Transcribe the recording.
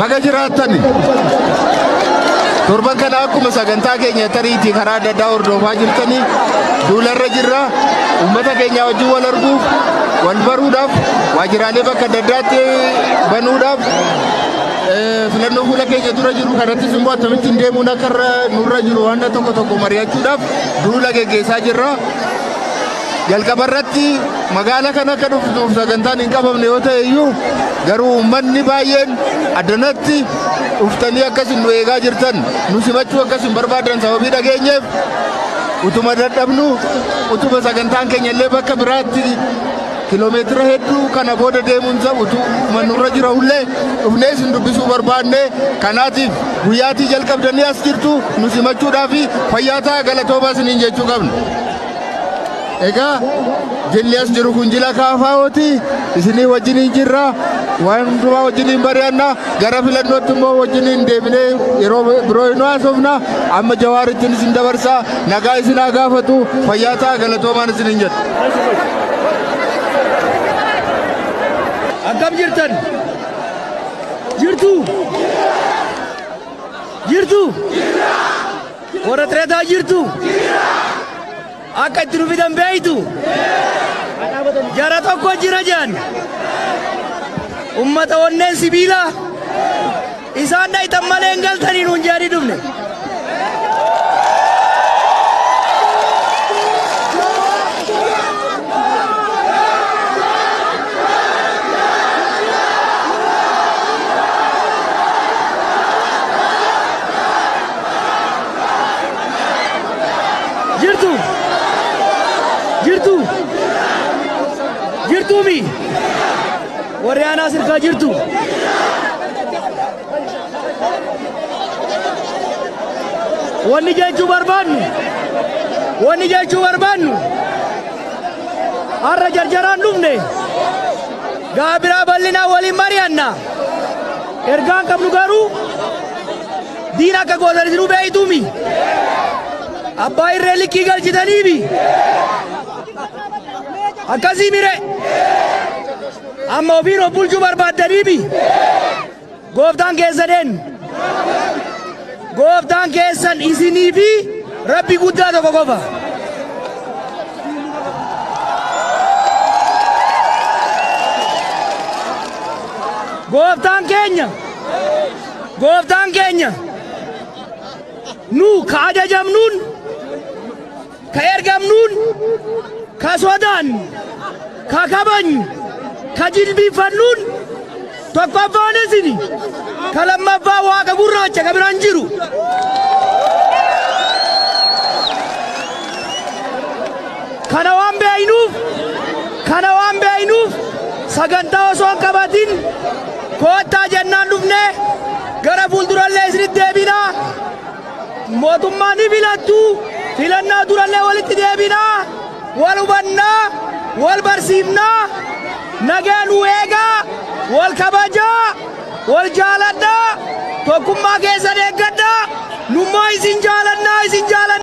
Baga jiraattani. Torban kana akkuma sagantaa keenya tariitii karaa adda addaa hordofaa jirtanii duularra jirra. Uummata keenya wajjin wal arguuf, wal baruudhaaf, waajjiraalee bakka adda addaatti banuudhaaf, filannoo fuula keenya dura jiru kanattis immoo akkamittiin deemuun akka nurra jiru waan tokko tokko mari'achuudhaaf duula geggeessaa jirra. Jalqaba irratti magaala kana akka dhuftuuf sagantaan hin qabamne yoo ta'e iyyuu, garuu uummanni baay'een addanatti dhuftanii akkasin nu eegaa jirtan, nu simachuu akkasin barbaadan sababii dhageenyeef, utuma dadhabnu, utuma sagantaan keenya illee bakka biraatti kiloomeetira hedduu kana booda deemuun utuma nurra jira hullee, dhufnee isin dubbisuu barbaanne. Kanaatiif guyyaatii jalqabdanii as jirtu nu simachuudhaaf fayyaa ta'a, galatoomaa isiniin jechuu qabna. Egaa jilli as jiru kun jila KFOti. Isinii wajjiniin jirra. Waan hundumaa wajjiniin mari'anna. Gara filannootti immoo wajjiniin deebinee yeroo biroo hin haasofna. Amma Jawaarittiin isin dabarsaa. Nagaa isin haa gaafatu. Fayyaa ta'a, galatoomaan isiniin jedha. Akkam jirtan? Jirtu? Jirtu? Warra xireetaa jirtu? Akka itti nu fidan beeytu? Jara tokko jira jedhan. Ummata onneen sibiilaa. Isaan dhaytan malee hin galtanii nuun jedhanii dhufne. Jirtu? Jirtu? Jirtuumi? Warri aanaa sirkaa jirtu? Wanni jechuu barbaannu, wanni jechuu barbaannu, har'a jarjaraan dhufne gaa biraa bal'inaa waliin mari'anna. Ergaan qabnu garuu diina akka gootan isinuu beeytuumi. Abbaa irree likkii galchitaniifi. Akkasii mire. Amma ofiin of bulchuu barbaaddaniifi. Gooftaan keessan eenyu? Gooftaan keessan isinii fi Rabbi guddaa tokko qofa. Gooftaan keenya, gooftaan keenya nu ka ajajamnuun, ka ergamnuun, ka sodaannu, ka kabajnu, ka jilbiiffannuun tokkoffaan isini, ka lammaffaa Waaqa gurraacha ka biraan jiru. Kana waan beeynuuf, kana waan beeynuuf, sagantaa osoo hin qabatin koottaa jennaan dhufne. Gara fuuldurallee isinitti deebinaa. Mootummaa ni filattu, filannaa durallee walitti deebinaa, wal hubannaa, wal barsiifnaa. Nagaa nu eegaa, wal kabajaa, wal jaaladhaa, tokkummaa keessan eeggadhaa. Nummoo isin jaalannaa, isin jaalannaa.